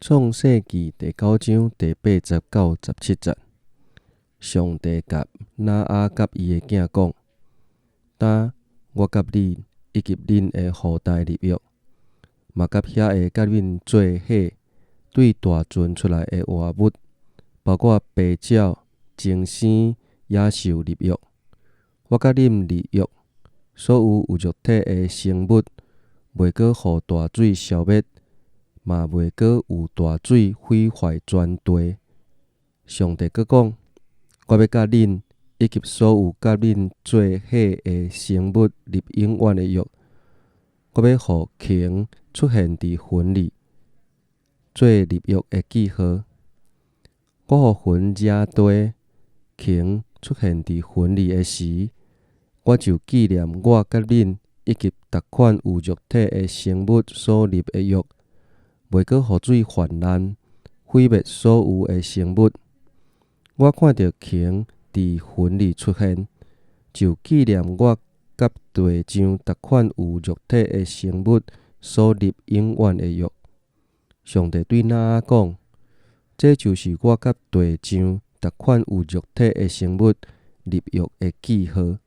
創世記第九章第八節到十七節，上帝共挪亞佮伊的囝講：今我佮恁以及恁的後代立約，嘛佮遐个佮恁做伙對大船出來的活物，包括爬鳥、精生野獸立約。我佮恁立約，所有有肉體的生物，袂閣予大水消滅，嘛袂閣有大水毀壞全地。上帝閣講：我欲佮恁以及所有佮恁做伙的生物立永遠的約。我欲予鯨出現佇雲裡，做立約的記號。我予雲遮地，鯨出現佇雲裡的時，我就紀念我佮恁以及逐款有肉體的生物所立的約，袂閣予水泛濫，毀滅所有的生物。我看著鯨佇雲裡出現，就紀念我佮地上逐款有肉體的生物所立永遠的約。上帝對挪亞講：這就是我佮地上逐款有肉體的生物立約的記號。